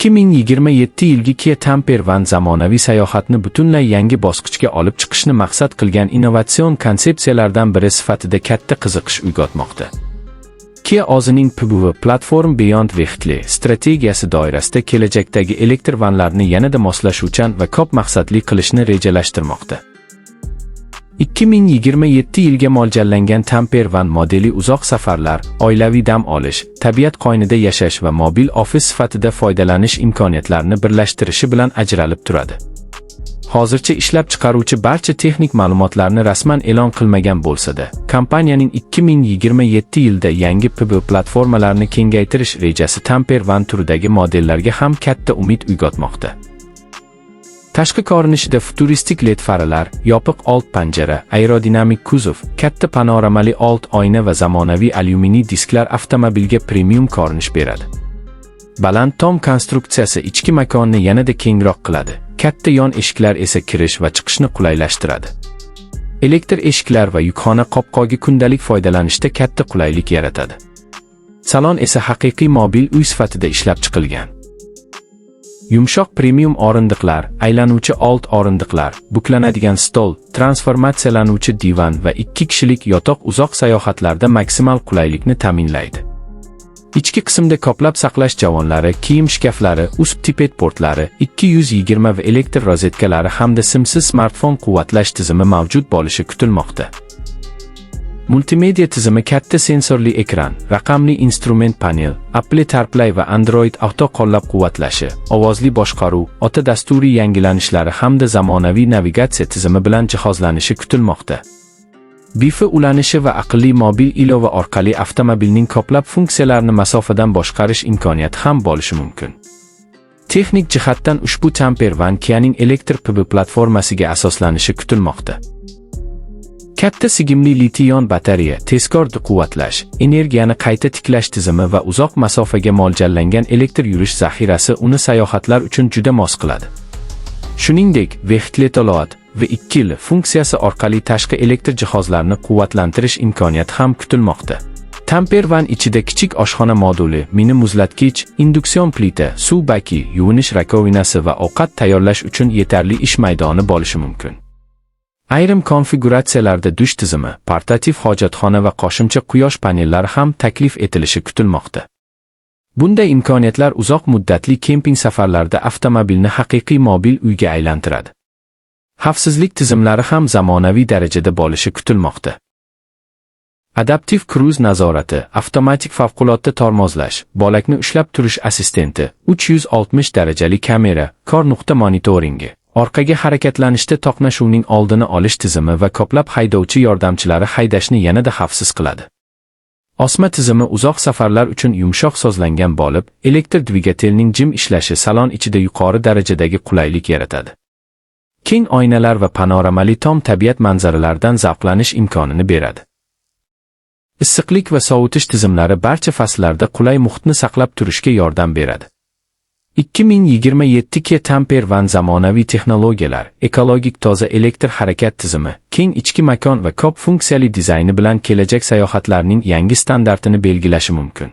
2027 yilgi Kia Tamper Van zamonaviy sayohatni butunlay yangi bosqichga olib chiqishni maqsad qilgan innovatsion konsepsiyalardan biri sifatida katta qiziqish uyg'otmoqda. Kia o'zining PBV, Platform Beyond Vehicle strategiyasi doirasida kelajakdagi elektr vanlarni yanada moslashuvchan va ko'p maqsadli qilishni rejalashtirmoqda. 2027 yilga mo'ljallangan Tamper Van modeli uzoq safarlar, oilaviy dam olish, tabiat qo'ynida yashash va mobil ofis sifatida foydalanish imkoniyatlarini birlashtirishi bilan ajralib turadi. Hozircha ishlab chiqaruvchi barcha texnik ma'lumotlarni rasman e'lon qilmagan bo'lsa-da, kompaniyaning 2027 yilda yangi PB platformalarini kengaytirish rejasi Tamper Van turidagi modellarga ham katta umid uyg'otmoqda. Tashqi ko'rinishida futuristik LED faralar, yopiq old panjara, aerodinamik kuzov, katta panoramali old oyna va zamonaviy alyuminiy disklar avtomobilga premium ko'rinish beradi. Baland tom konstruksiyasi ichki makonni yanada kengroq qiladi. Katta yon eshiklar esa kirish va chiqishni qulaylashtiradi. Elektr eshiklar va yukxona qopqog'i kundalik foydalanishda katta qulaylik yaratadi. Salon esa haqiqiy mobil uy sifatida ishlab chiqilgan. Yumshoq premium o'rindiqlar, aylanuvchi old o'rindiqlar, buklanadigan stol, transformatsiyalanuvchi divan va ikki kishilik yotoq uzoq sayohatlarda maksimal qulaylikni ta'minlaydi. Ichki qismda ko'plab saqlash javonlari, kiyim shkaflari, USB Type portlari, 220 va elektr rozetkalari hamda simsiz smartfon quvvatlash tizimi mavjud bo'lishi kutilmoqda. Multimedia tizimi katta sensorli ekran, raqamli instrument panel, Apple CarPlay va Android Auto qo'llab-quvvatlashi, ovozli boshqaruv, OTA dasturiy yangilanishlari hamda zamonaviy navigatsiya tizimi bilan jihozlanishi kutilmoqda. Wi-Fi ulanishi va aqlli mobil ilova orqali avtomobilning ko'plab funksiyalarini masofadan boshqarish imkoniyati ham bo'lishi mumkin. Texnik jihatdan ushbu Tamper Van Kia'ning elektr PB platformasiga asoslanishi kutilmoqda. Katta sigimli litiy-ion batareya, tezkor quvvatlash, energiyani qayta tiklash tizimi va uzoq masofaga mo'ljallangan elektr yurish zaxirasi uni sayohatlar uchun juda mos qiladi. Shuningdek, Vehicle to Load, V2L funksiyasi orqali tashqi elektr jihozlarini quvvatlantirish imkoniyati ham kutilmoqda. Tamper Van ichida kichik oshxona moduli, mini muzlatgich, induksion plita, suv baki, yuvinish rakovinasi va ovqat tayyorlash uchun yetarli ish maydoni bo'lishi mumkin. Ayrim konfiguratsiyalarda dush tizimi, portativ hojatxona va qo'shimcha quyosh panellari ham taklif etilishi kutilmoqda. Bunday imkoniyatlar uzoq muddatli kemping safarlarida avtomobilni haqiqiy mobil uyga aylantiradi. Xavfsizlik tizimlari ham zamonaviy darajada bo'lishi kutilmoqda. Adaptiv kruz nazorati, avtomatik favqulodda tormozlash, bo'lakni ushlab turish assistenti, 360 darajali kamera, kor nuqta monitoringi, orqaga harakatlanishda to'qnashuvning oldini olish tizimi va ko'plab haydovchi yordamchilari haydashni yanada xavfsiz qiladi. Osma tizimi uzoq safarlar uchun yumshoq sozlangan bo'lib, elektr dvigatelning jim ishlashi salon ichida yuqori darajadagi qulaylik yaratadi. Keng oynalar va panoramali tom tabiat manzaralaridan zavqlanish imkonini beradi. Issiqlik va sovutish tizimlari barcha fasllarda qulay muhitni saqlab turishga yordam beradi. 2027 Kia Tamper Van zamonaviy texnologiyalar, ekologik toza elektr harakat tizimi, keng ichki makon va ko'p funksiyali dizayni bilan kelajak sayohatlarning yangi standartini belgilashi mumkin.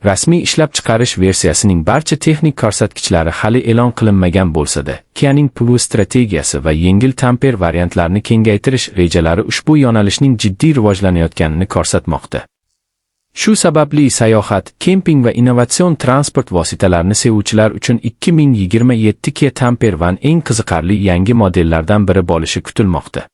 Rasmiy ishlab chiqarish versiyasining barcha texnik ko'rsatkichlari hali e'lon qilinmagan bo'lsa-da, Kia'ning PV strategiyasi va yengil Tamper variantlarini kengaytirish rejalari ushbu yo'nalishning jiddiy rivojlanayotganini ko'rsatmoqda. Shu sababli sayohat, kemping va innovatsion transport vositalarini sevuvchilar uchun 2027 Kia Tamper Van eng qiziqarli yangi modellardan biri bo'lishi kutilmoqda.